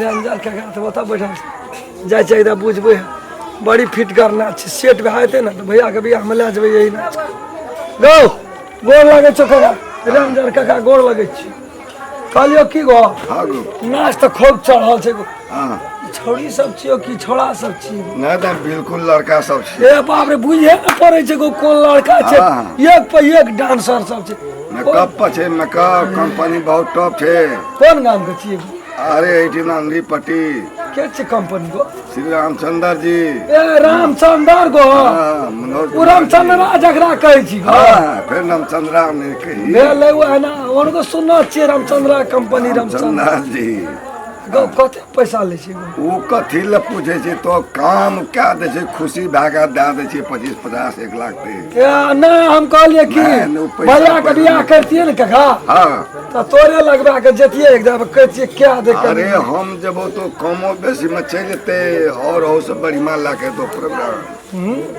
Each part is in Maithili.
रंजन काका तऽ ओतऽ बैठल छै जाइ छै एकदम बुझबै बड़ी फिटगर नाच छै सेट भए जेतै ने तऽ भैयाके बियाहमे लए जेबै यही नाच गौ गोर लगै छौ काका रंजन काका गोर लगै छी कहलियौ की गो हाँ गो नाच तऽ खूब चढ़ल छै गो हाँ छौड़ी सब छियौ कि छौड़ा सब छियौ नहि तऽ बिल्कुल लड़का सब छी ए बाप रे बुझे ने पड़ै छै गो कोन लड़का छै हाँ। एक पर एक डांसर सब छै मेकअप पर छै मेकअप कंपनी बहुत टॉप छै कोन गाम के छियै अरे एहिठाम अंगरी पट्टी के छै कंपनी गो श्री रामचंद्र जी ए रामचंद्र गो हाँ, मनोज ओ कुमार जी। रामचंद्रा जकरा कहै छी गो हाँ फिर रामचंद्रा ने कही भेलै ओ एना हुनको सुनने छियै रामचंद्रा कंपनी रामचंद्र रामचंद्र जी गो कते पैसा लै छै गो ओ कथी लए पूछै छै तो काम कए दै छै खुशी भए कऽ दए दै छै 25 50 1 लाख दे ए, नहि हम कहलियै कि नहि, नहि, ओ पैसा भैया के पैसा बियाह नहि। करतियै ने काका हाँ तऽ तोरे लगबा के जतियै एकदम कहतियै क्या दे अरे हम जब तो कमो बेसी में चलि जेतै और ओहो से बढ़िया ला के तो प्रोग्राम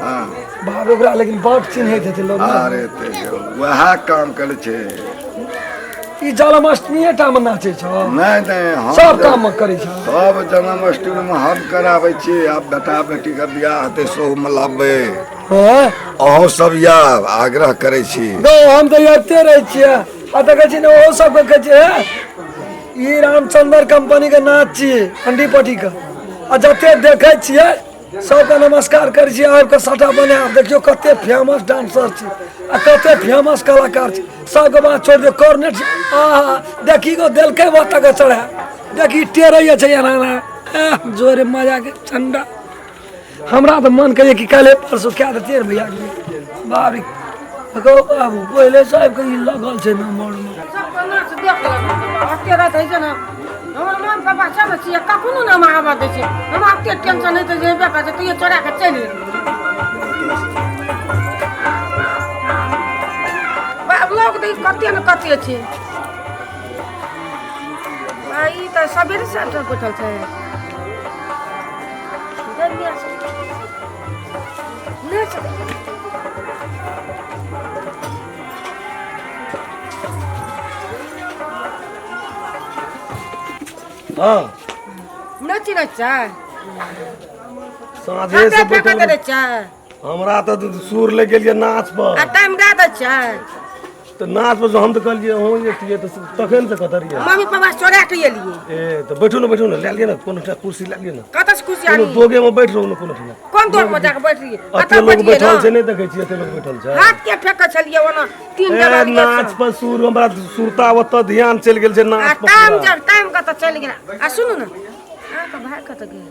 हाँ बाप ओकरा लेकिन बड चिन्हैत हेतै लोग ने। अरे ते वएह काम करै छै ई जन्माष्टमीए टा मे नाचै छौ नहि नहि हम सब काम मे करै छौ सब जन्माष्टमी मे हम कराबै छी आब बेटा बेटी के बियाह हेतै सेहो मे लाबबै हँ अहूँ सब आयब आग्रह करै छी गौ हम तऽ अबिते रहै छियै आ देखै छी ने ओहो सबके कहै छियै हे ई रामचंद्र कंपनी के नाच छियै अंडी पट्टी के आ जते देखै छियै सबके नमस्कार करै छी आबि कऽ सभटा बनायब देखियौ कते फेमस डांसर छै आ कते फेमस कलाकार छै सबके बात छोड़ि दियौ कॉर्नेट छै आहा देखी गो देलकै ओतऽ के चढ़ा देखी टेरैये छै एना एना एह, जोरे मजाके चंडा हमरा तऽ मन कहिए कि काल्हि परसू कए देतियै ने भैया बाप रे गौ बाबू पहिले से आबि कऽ ई लगल छै नम्बरमे सबके नाच देख लेलक ओते राति होइ छै ने हमर मम्मी पापा छै ने छियै कखनो ने हमरा आबऽ दै छै हमरा एते टेंशन होइत जे हेबे करै छै तैयो चोरा कऽ चलि एलियै बाप लोक तऽ ई कते ने कते छै आ ई तऽ सबेरे साँझ बैठल छै नहि छै। हाँ नहि चिन्है छै साँझे से हाथे फेंक बैठल दै छै हमरा तऽ सुर लग गेलियै नाच पर आ टाइम दए दै छै तऽ नाच पर हम तऽ कहलियै अहूँ जैतियै तऽ तखन से कतऽ रहियै मम्मी पापा चोरा के एलियै ए तऽ बैठू ने बैठू ने लए लिअ ने कोनो टा कुर्सी लए लिअ ने कतऽ से कुर्सी कोनो आनी दोगे मे बैठ रहू ने कोनो ठिना कोन दोग में जाके बैठ रहियै एते कतऽ लोग बैठियै बैठल छै ने नहि देखै छियै एते लोग बैठल छै हाथ के फेंकै छलियै ओना तीन ए जगह नाच पर सुर हमरा सुरता ओतऽ ध्यान चलि गेल छै आ नाच पर टाइम पूरा। जब टाइम कतऽ चलि गेल आ सुनू ने अहाँके भाय कतऽ गेल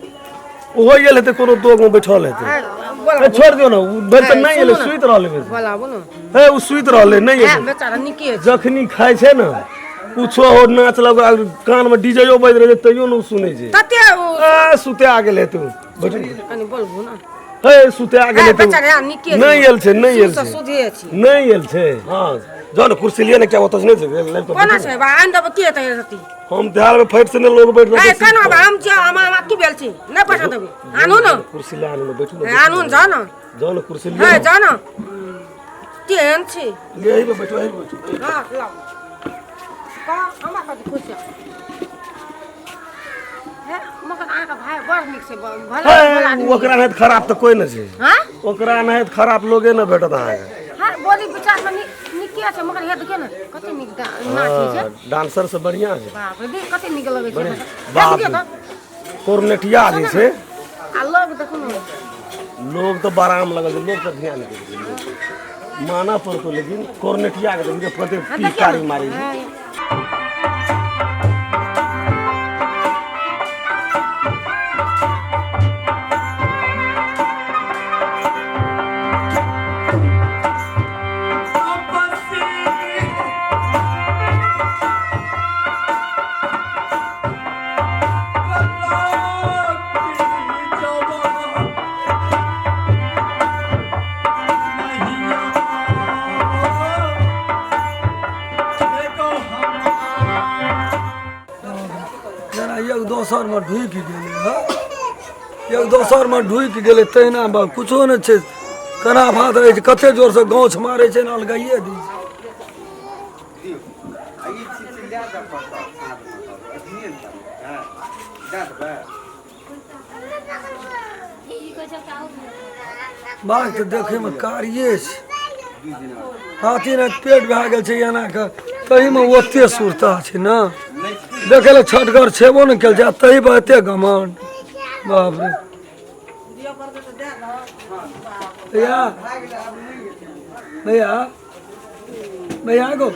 ओहो गेल हेतै कोनो दोग मे बैठल हेतै आ, बोला ए, छोड़ि दियौ ने ओ भरि तऽ नहि एलै सुनू ने। सुति रहलै बेसी बोलाबू ने हे ओ सुति रहलै नहि है एलै बेचारा निके छै जखनी खाइ छै ने कुछो हो नाच लग कान मे डीजेयो बाजि रहै छै तैयो ने ओ सुनै छै तते ओ आ सुते आ गेल हेतै ओ बैठू ने। कनि बोलबू ने हे सुते आ गेल है हेतै ओ। बेचारा निके छै। नहि एल छै नहि एल शुद्ध छै सुधे छै नहि एल छै हँ जाउ ने कुर्सी लिअ ने क्या ओतऽ से नहि छै लाबि कऽ कोना बैठू ने। छै बा आनि देबै के हेतै रति हम देहार में फट से ने लोग बैठ ए रहल केना बा हम छियै हम हम की भेल छी नहि बैठा देबै आनू ने कुर्सी ले आनू ने बैठू ने ए, आनू ने जाउ ने जाउ ने कुर्सी लिअ है ने। जाउ ने केहन छी ले एहि पे बैठू एहि पे बैठू हँ लाउ कह हमरा कथी खुश छै हे मगर अहाँके भाय बड़ नीक छै भला भला हे, आदमी। ओकरा नहि खराब तऽ कोइ नहि छै हँ ओकरा नहि खराब लोगे नहि भेटत अहाँके हँ बोली विचार में नीके छै मगर हे देखियौ ने कते नीक नाच होइ छै हँ, डांसर सब बढ़िआँ छै बाप रे देख कते नीक लगै छै बाप देखियौ रे। तऽ कोरनेटिया जे छै आ लोग देखू ने लोग तऽ बराम लगल छै लोग तऽ ध्यान नहि दै छै मानऽ पड़तौ लेकिन कोरनेटिया के देखियौ कते हँ, देखियौ पिचकारी ने। मारै छै हँ। जेना एक दोसरमे ढुकि गेलै हँ एक दोसरमे ढुकि गेलै तहिना बा कुछो नहि छै केना भात रहै छै कते जोरसँ गाछ मारै छै ने अलगाइए दै छै बाघ तऽ देखैमे कारिये छै, हाथी ने पेट भए गेल छै एना के, तहीमे ओते सुरता छै ने। देखै लए छठगर छेबो ने कयल छै आ तही पर एते घमंड, बाप रे। भैया भैया भैया गो,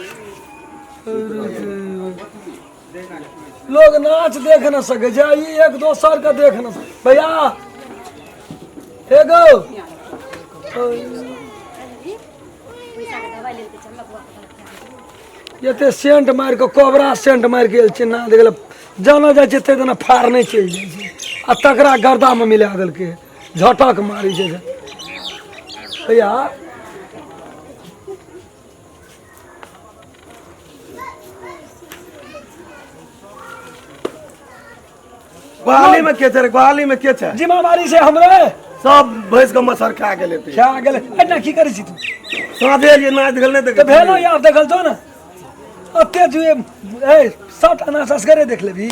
लोग नाच देख न सके छै, ई एक दोसर के देख न सके। भैया हे गो, एते सेंट मारि कऽ, कोबरा सेंट मारि कऽ गेल छै ना देख लए, जाना जाइ छै ताहि दिना फाड़ने चलि जाइ छै आ तकरा गर्दामे मिला देलकै, झटक मारै छै। भैया ग्वाली में के छै रे? ग्वाली में के छै? जिम्मेवारी छै हमरे। सब भैंस के मच्छर खा गेलै। खा गेलै। एना की करै छी तू? साँझे एलियै, नाच देखल नहि। तऽ देख भेलो यार, देखल छौ ने ओते जुए। ए सबटा नाच असगरे देख लेबही,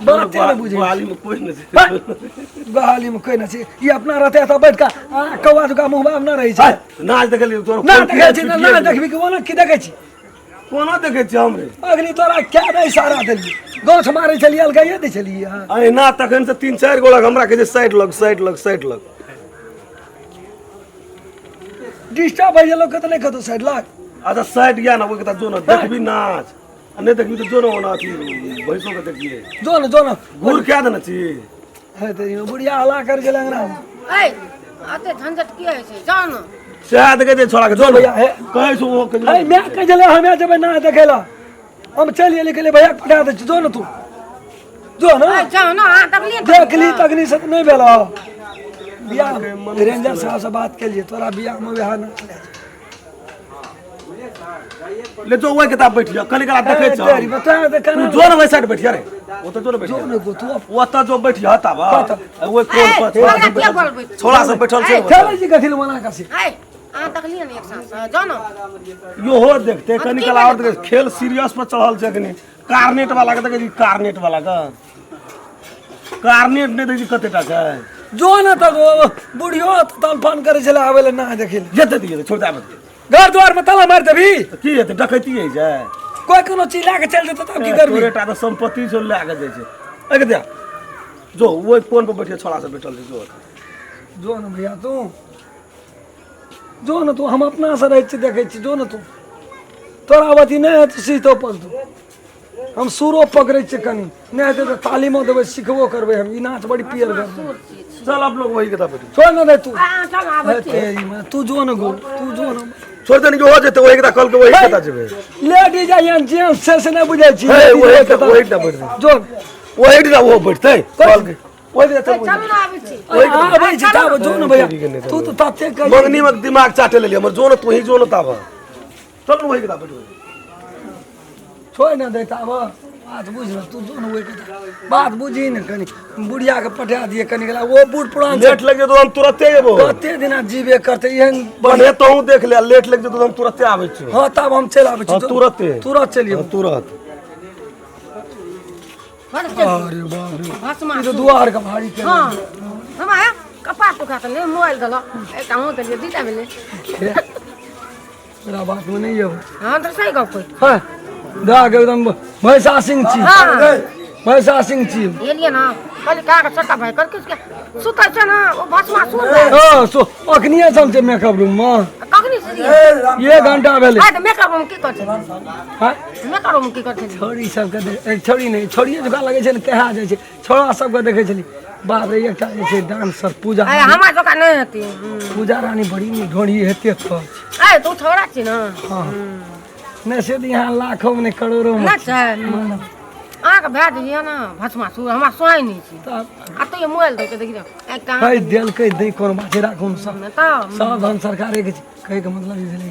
बाते नहि बुझै। ग्वाली में कोई नहि छै। बहाली में कोई नहि छै। ई अपना रहते तऽ बैठ कऽ आ कौआ जुका मुँह मे नहि रहै छै। नाच देखलियै तोर? ना देखै छी ना, ना देखबी कि ओना की देखै छी? कोना देखै छी हम रे? अगली तोरा क्या नहि इशारा देलियै, गाछ मारै छलियै, अलगाइए दै छलियै अहाँ। अरे ना, तखन से तीन चारि गोला हमरा कहै छै साइड लग, साइड लग, साइड लग। डिस्टर्ब होइ लोक तऽ नहि कतौ साइड लग। अच्छा साइड गया ना, ओहि के जो ना देखबी नाच आ नहि देखबी तऽ जो ना ओना अथी भैंसो के देखिए। जो न, जो न। घूर क्या देने छी? हे तऽ ई बुढ़िया हल्ला कर गेल अंगना मे। ए अते झंझट किया होइ छै? जाउ ने। सएह देखै छै छोड़ा के, जो भैया, हे। कहै छौ ओ कहै हे माय कहै छलै हमे जेबै ना देखै लए, हम चलि एलियै, कहलियै भैया के पठा दै छी। जो ने तू, जो ने। ए जाउ ने, अहाँ देखलियै? देखली तखनी से तऽ नहि भेल। बियाह रेंजर साहब से बात केलियै, तोरा बियाह मे वएह नाच लए जेबै। ले जो, ओहि किताब बैठ जा, कनी काल देखै छौ। तेरी बता तऽ तू केना जो ने ओहि साइड बैठिया रे, ओतऽ जो ने बैठिया। जो ने गो तू। ओतऽ जो बैठिया ताब ओहि कोन पर। ए, हमरा किया बोलबै? छोड़ा सब बैठल छै। खेलै छी कथी लए मना कसी? ए अहाँ देखलियै ने एक साँझ, जाउ ने। इहो देखते कनी काल आओर देखै, खेल सीरियस पर चढ़ल छै अखनी। कार्नेट वाला के देखै छी? कार्नेट वाला के कार्नेट नहि देखै छी कते टा छै? जो ने तऽ बुढ़ियो तलफान करै छलै आबै लए ना देखै लए। जेते दियै, छोड़ दे, आबै दियै। घर द्वार में ताला मारि देबही? तऽ की हेतै, डकैती होइ छै? कोई कोनो चीज लए के चलि जेतौ तब की करबी? तोरे टा तऽ सम्पत्ति छौ, लए कऽ जाइ छै। एहि दे जो, ओहि कोन पर बैठे छोड़ा सब बैठल छै, जो। जो ने भैया, तू जो ने तू, हम अपना से रहै छी, देखै छी। जो ने तू, तोरा अथी नहि हेतौ सीतो पकतौ। हम सुरो पकड़ै छियै, कनि नहि हेतै तऽ तालीमो देबै, सिखबो करबै हम। ई नाच बड़ी पियर करबै। चल, आप लोग वही किताब बैठे। छोड़ ने दे तू। अहाँ चल, आबै छी। तेरी में, तू जो ने गो, तू जो ने। छोड़ देने हो जेतै, वही किताब कल के वही किताब जेबै। लेडीज आ जेंट्स छै से नहि बुझै छी। हे, वही के- वही टा बैठतै। जो। वही टा वो बैठतै कल के वही के ए, चलू ने, आबै छी। आबै छी ताब। जो ने भैया, तू तऽ तते कहि मंगनी में दिमाग चाटे लेलियै हमर। जो ने तू ही, जो ने ताब, चल ने वही किताब बैठबै। छोड़ ने दे ताब, बात बुझ ने तू, जो ने ओहि के बात बुझी ने। कनि बुढ़िया के पठा दिए कनि गेला, ओ बूढ़ पुरान छै। लेट लग जेतौ, हम तुरते एबो। कते दिना जीबे करतै एहन? बढ़े तोहूँ देख ले, लेट लग जेतौ तऽ हम तुरते आबै छियौ। हँ, तब हम चलि आबै छी। हँ, तुरते। तुरत चलि हँ, तुरत। बड़ चलि। अरे बाप रे, भस्मा। ई तऽ दुआर के भारी के। हँ, हमरा हे कपार टुका तऽ नहि मोबाइल देलक, एकटा अहूँ देलियै, दूटा भेलै। मेरा बात में नहीं है। हाँ तऽ सही गप कहै। हाँ दा के एकदम भैंसा सिंह छी। हाँ। भैंसा सिंह छी। एलियै ने, कहलियै कहाँ के छोटका भाई कर किसके सुतल छै ने ओ भस्मा सुन रहे। हाँ, सो अखनिए सब छै मेकअप रूम में। कखनी से? एक घंटा भेलै। आइ तऽ मेकअप रूम की कर छै? हाँ? मेकअप रूम की कर छै? छोड़ी सबके छोड़ी नहि, छोड़िए जकाँ लगै छै ने, कहा जाइ छै। छोड़ा सबके देखै छली, बाप रे, एकटा जे छै डांसर पूजा। आइ हमरा जकाँ नहि हेतै। पूजा रानी बड़ी नीक ढोड़ी हेते खच। आइ तू छोड़ा छी ने? हाँ, नहि से तऽ यहाँ लाखों मे नहि करोड़ों मे। नहि छै, अहाँके भए जाइए ने भस्मा सुर, हमरा सोहाइ नहि छै। तऽ आ तैयो मोबाइल दऽ के देखी ने एकटा। है देलकै दै, कोनो बात छै, राखू ने सब। तऽ सब धन सरकारे के छै, कहैके मतलब ई भेलै।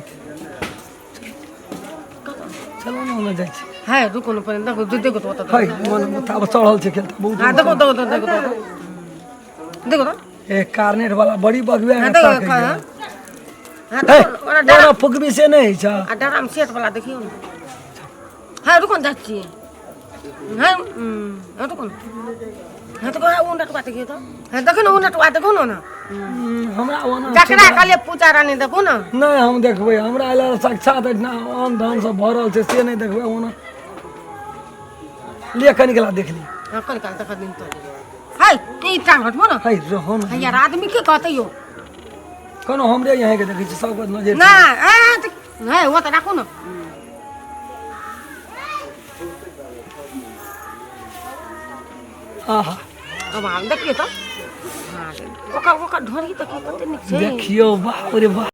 चलो ने, ओने जाइ छी। है रुको ने पहिने, देखो देखो तो ओतऽ। है मन ताब चढ़ल छै खेल तऽ बहुत। हाँ देखो देखो देखो देखो देखो तो। ए कार्नेट वाला बड़ी बगुआ। हाँ देखो देखो, हाँ हाँ है देखो ओकरा डरा। ओना फुकबी से नहि होइ छै। आ डराम सेट वाला देखियौ ने। है रुको ने, जाइ छियै। है हाँ तो कौन हाँ तो कौन ओ नटुआ देखियो तो हाँ देखो ना ओ नटुआ देखो ना ना हमरा ओना जकरा कहलिए पूजा रानी देखो ना। नहि हम देखबै, हमरा एला साक्षात एहिठिना अन्न धन सब भरल छै से नहि देखबै ओना। ले कनिक ला देख ली। हाँ कनिक ला देख दिन तो है ई टांग हटबो ना। है रहो ना। यार आदमी के कहते यो कोनो हमरे यहाँ के देखै छी सबके नजर ना ए है वो तो राखू ना। आहा अब हम देखियो तो। हाँ ओकर ओकर ढोरी देखियो कते नीक छै। देखियो बाप रे बाप।